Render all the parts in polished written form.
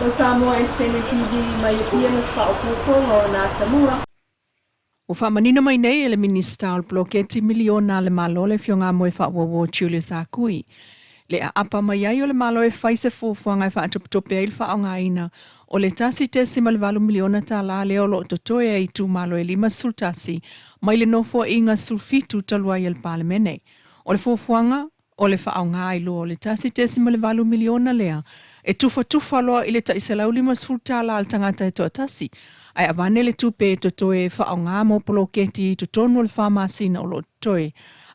Mo Samoa Entertainment TV mai Apia ma se faaopoopoga o na Atamua. Ua faamanino mai nei e le Minisita o le Poloketi Miliona a le Malo le Afioga a Moefaauouo Julius Ah Kui le aapa mai ai o le Malo e fai se fuafuaga e faatopetope ai le faaaogaina o le $1.8 miliona lea o lo o totoe ai itumalo e 51 mai le Nofoaiga 17 talu ai a le Palemene. O le fuafuaga, o le faaaoga ai loa o le $1.8 miliona lea e tufatufa loa i le tai $150 a le tagata e toatasi, ae avane le tupe e totoe e faaaoga mo poloketi i totonu o le 4 masina o lo o totoe,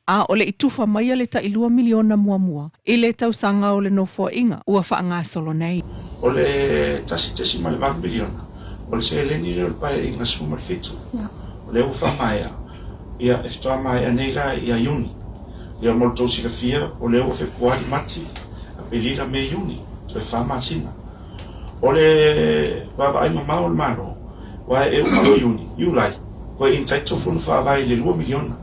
a o le i tufa maia le tai $2 miliona muamua i le tausaga o le Nofoaiga ua faagasolo nei. O le $1.8 miliona, o le seleni lea o le Paeaiga 17, o lea ua faamaea, ia e faatoa maea nei la ia Iuni. Ia mo le tou silafia, o lea ua Fepuari, Mati, Aperila, Me, Iuni, toe 4 masina. O le vaavaai mamao o le Malo, aua e uma loa Iuni, Iulai, toe entitle Fono Faavae i le $2 miliona.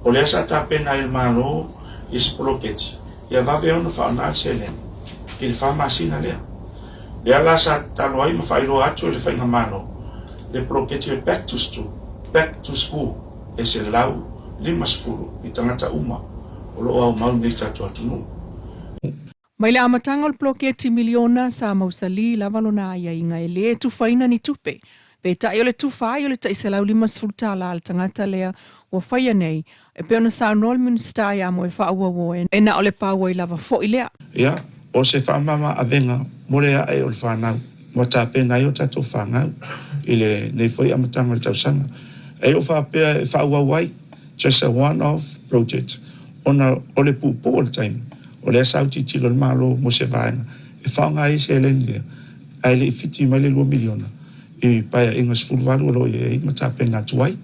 O lea sa tapena ai e le Malo ia se poloketi, ia vave ona faaaoga le seleni i le 4 masina lea. Lea la sa tatalo ai ma faailoa atu e le Faigamalo le poloketi o le Back to School, Back to School e 150 i tagata uma o lo o aumau nei i le tatou atunuu. Mai le amataga o le poloketi miliona sa mausali lava lona aiaiga e lē tufaina ni tupe, peitai o le tufa ai o le tai $150 a le tagata lea ua faia nei, e pei ona saunoa le Minisita iā Moefaauouo e na o le pau ai lava foʻi lea. Ia, o se faamama avega mo le ae o le fanau ua tapena ai o tatou fanau i lenei foi amataga o le tausaga. E o faapea e faaauau ai, just a one off project, ona o le puupuu o le taimi, o lea sa autilotilo le Malo mo se vaega e faaaoga ai seleni lea, ae le i fiti mai le $2 miliona i Paeaiga 18 o lo o i ai ma tapena atu ai.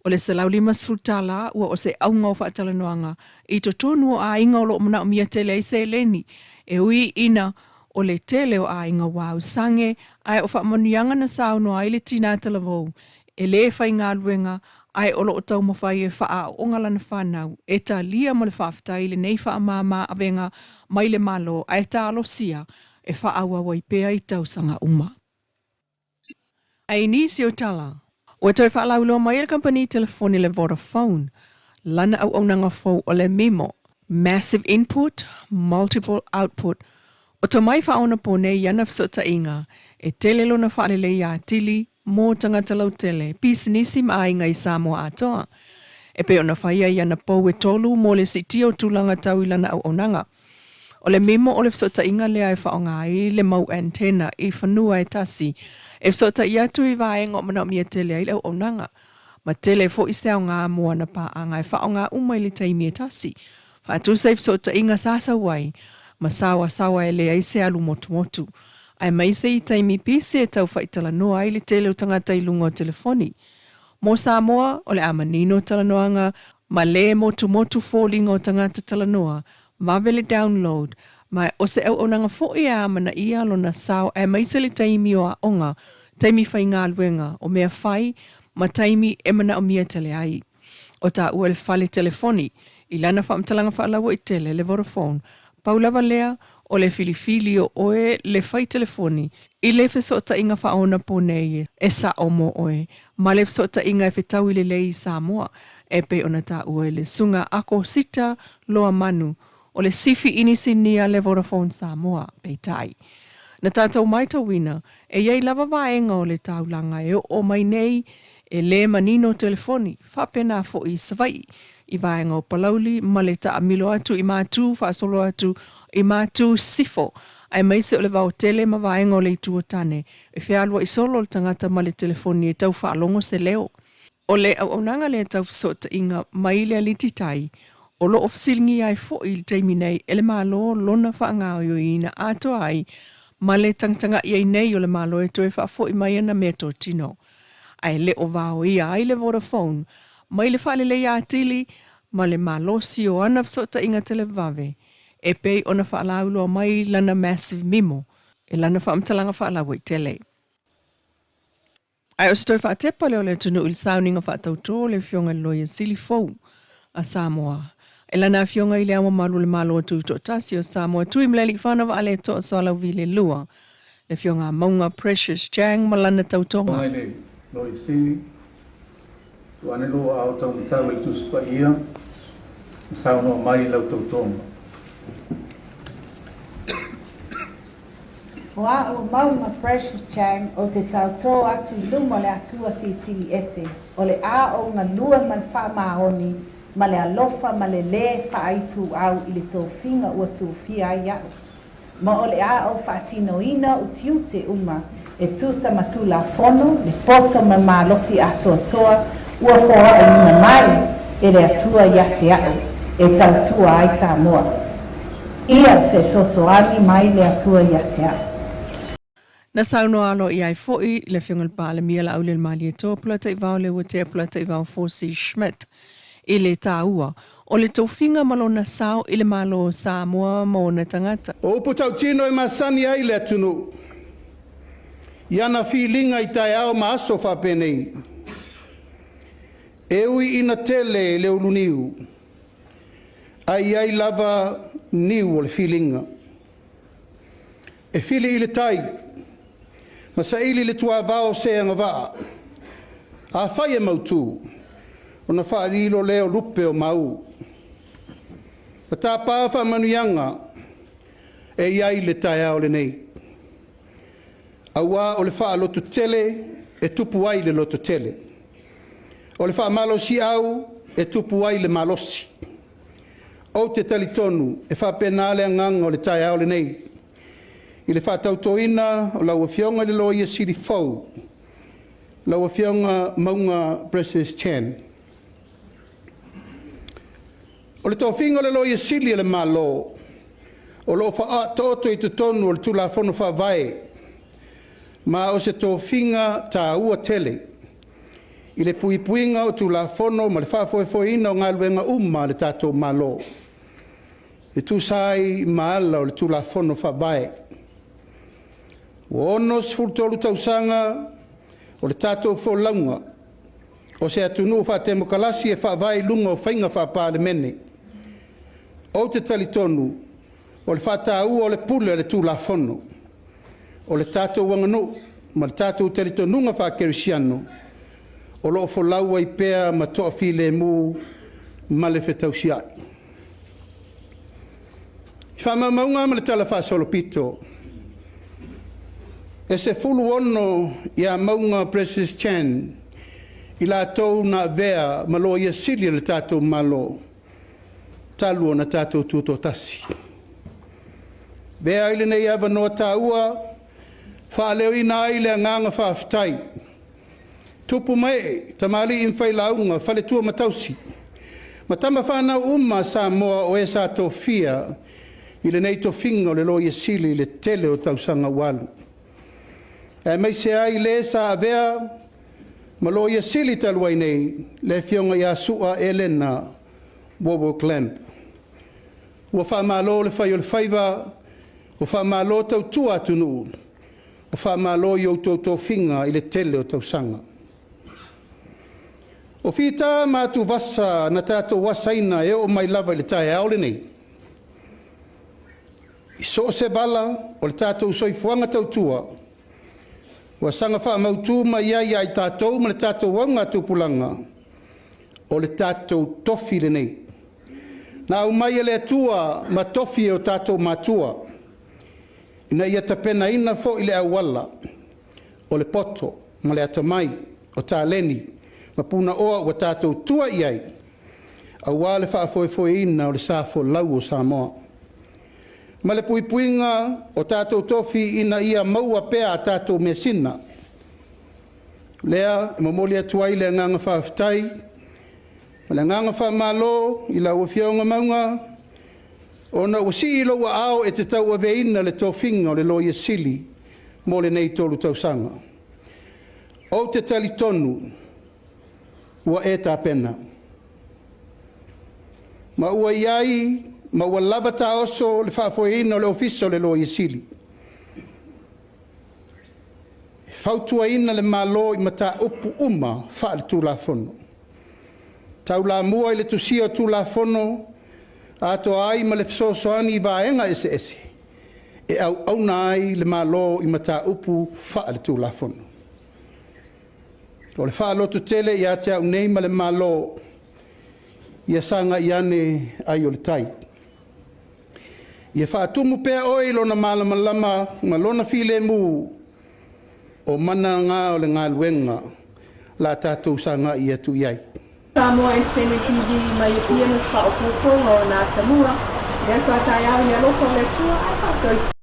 O le $150 ua o se auga o faatalanoaga i totonu o aiga o lo o manaomia tele ai seleni, e ui ina o le tele o aiga ua ausage ae o faamanuiaga na saunoa ai le tinā talavou e lē faigaluega ae o lo o taumafai e faaaooga lana fanau e talia ma le faafetai lenei faamāmā avega mai le Malo ae talosia e faaauau ai pea i tausaga uma. Ae i nisi o tala, ua toe faalauiloa mai e le kamupani telefoni le Vodafone lana auaunaga fou o le MIMO, Massive Input, Multiple Output, o tomai faaonapo nei i ana fesootaiga e tele lona faalelei atili mo tagata lautele, pisinisi ma aiga i Samoa atoa, e pei ona fai ai ana pou e tolu mo le siitia o tulaga tau i lana auaunaga. O le mimo o le fesootaiga lea e faaaoga ai le mau antenna i fanua e tasi e fesootai atu i vaega o manaomia tele ai le auaunaga, ma tele foi se aoga mo ana paaga e faaaoga uma i le taimi e tasi, faatusa i fesootaiga sa sau ai ma saoasaoa e leai se alu motumotu, aemaise i taimi pisi e tau faaitalanoa ai le tele o tagata i luga o telefoni. Mo Samoa, o le a manino talanoaga ma lē motumotu foliga o tagata talanoa, vave le download, ma o se auaunaga foʻi e amanaia lona sao aemaise le taimi o aoga, taimi faigaluega, o mea fai, ma taimi e manaomia tele ai. O taua le fale telefoni i lana faamatalaga faalauaitele le Vodafone, pau lava lea o le filifili o oe le fai telefoni i le fesootaiga faaonaponei e sao mo oe ma le fesootaiga e fetaui lelei i Samoa, e pei ona taua e le Susuga Akosita Loamanu o le Sifi Inisinia le Vodafone Samoa. Peitai, na tatou maitauina e i ai lava vaega o le taulaga e oo mai nei e lē manino telefoni, faapena foi i Savaii, i vaega o Palauli ma le taamilo atu i Matu faasolo atu i Matu Sisifo, aemaise o le vaotele ma vaega o le Itu o Tane, e fealuai solo le tagata ma le telefoni e tau faalogo se leo. O le auaunaga lea tau fesootaiga mai le alititai, o lo o fesiligia ai foi i le taimi nei e le Malo lona faagaoioiina atoa ai ma le tagatagai ai nei o le Malo e toe faafoi mai ana meatotino ae le o vaoia ai le Vodafone mai le faaleleia atili ma le malosi o ana fesootaiga televave e pei ona faalauiloa mai lana Massive MIMO e lana faamatalaga faalauaitele. Ae o se toe faatepa lea o le atunuu i le sauniga faatautō o le Afioga i le Loia Sili fou a Samoa e lana Afioga i Le Ao Mamalu o le Malo Tutoatasi o Samoa Tuimalealiifano Vaaletoa Sualauvi le Lua. Le Afioga a Mauga Precious Chang ma lana tautoga. Mai le Loia Sili, tuu ane lou aao taumatau i le Tusi Paia ma saunoa mai i lau tautoga. O a'u o Mauga Precious Chang ou te tautō atu i luma o le Atua Silisili Ese, o le a ou galue ma le faamaoni, ma le alofa ma le lē faaituau i le tofiga ua tofia ai a'u. Ma o le a ou faatinoina ou tiute uma e tusa ma Tulafono, le poto ma le malosi atoatoa ua foaʻiina mai e le Atua ia te a'u e tautua ai Samoa. Ia fesoasoani mai le Atua ia te a'u. Na saunoa aloaia ai foi le Afioga i le Palemia Laaulialemalietoa Polataivao Leuatea Polataivao Fosi Schmidt i le taua o le tofiga ma lona sao i le Malo o Samoa ma ona tagata. O upu tautino e masani ai le atunuu i ana filiga i taeao ma aso faapenei, e ui ina tele le uluniu, ae i ai lava niu o le filiga. E fili i le tai ma saili i le tuavao se agavaa, afai e mautu, ona faalilo lea o lupe o mau. Ma tapa faamanuiaga e i ai le taeao lenei, auā o le faalototele e tupu ai le lototele, o le faamalosiau e tupu ai le malosi. Ou te talitonu e faapena le agaga o le taeao lenei i le faatautoina o lau Afioga i le Loia Sili fou, lau Afioga Mauga Precious Chan. O le tofiga o le Loia Sili a le Malo o lo o faataoto i totonu o le Tulafono Faavae, ma o se tofiga taua tele i le puipuiga o Tulafono ma le faafoefoeina o galuega uma a le tatou Malo e tusa ai ma ala o le Tulafono Faavae. Ua 63 tausaga o le tatou folauga o se atunuu faatemokarasi e faavae i luga o faiga faa-Palemene. Ou te talitonu o le faataua o le pule a le Tulafono, o le tatou aganuu ma le tatou talitonuga faakerisiano o lo o folau ai pea ma toafilemu ma le fetausiai. I faamaumauga ma le Tala Faasolopito, e 16 ia Mauga Precious Chan i latou na avea ma Loia Sili a le tatou Malo talu ona tatou tutoatasi. Avea ai lenei avanoa taua faaleoina ai le agaga faafetai, tupu ma ee, tamalii ma failauga, faletua ma tausi, ma tama fanau uma a Samoa o e sa tofia i lenei tofiga o le Loia Sili i le tele o tausaga ua alu, aemaise ai le sa avea ma Loia Sili talu ai nei, le Afioga ia Su'a Elena Wawok Lamb. Ua faamalo le fai o le faiva, ua faamalo tautua atunuu, ua faamalo i outou tofiga i le tele o tausaga. O fita ma atuvasa na tatou asaina e oo mai lava i le taeao lenei, i so o se vala o le tatou soifuaga tautua, ua saga faamautu mai ai ia i tatou ma le tatou augatupulaga, o le tatou tofi lenei. Na aumai e le Atua ma tofi e o tatou matua, ina ia tapenaina foi le auala o le poto ma le atamai, o taleni ma punaoa ua tatou tua i ai, aua le faafoefoeina o le sa folau o Samoa, ma le puipuiga o tatou tofi ina ia maua pea a tatou measina. Lea e momoli atu ai le agaga faafetai ma le agaga faamalo i lau Afioga Mauga, ona ua sii lou aao e te tauaveina le tofiga o le Loia Sili mo lenei 3 tausaga. Ou te talitonu ua e tapena, ma ua i ai ma ua lava taoso le faafoeina o le Ofisa o le Loia Sili, e fautuaina le Malo i mataupu uma faale-Tulafono, taulamua i le tusia o Tulafono, atoa ai ma le fesoasoani i vaega eseese e auauna ai le Malo i mataupu faaletulafono. O le faalototele ia te au nei ma le Malo, ia sagai ane ai o le tai. Ia faatumu pea oe i lona malamalama ma lona filemu o mana na o le galuega la tatou sagai atu i ai. Samoa Entertainment TV mai Apia ma se faaopoopoga o na Atamua. I le aso a taeao i le alofa o le Atua, ae faasoifua.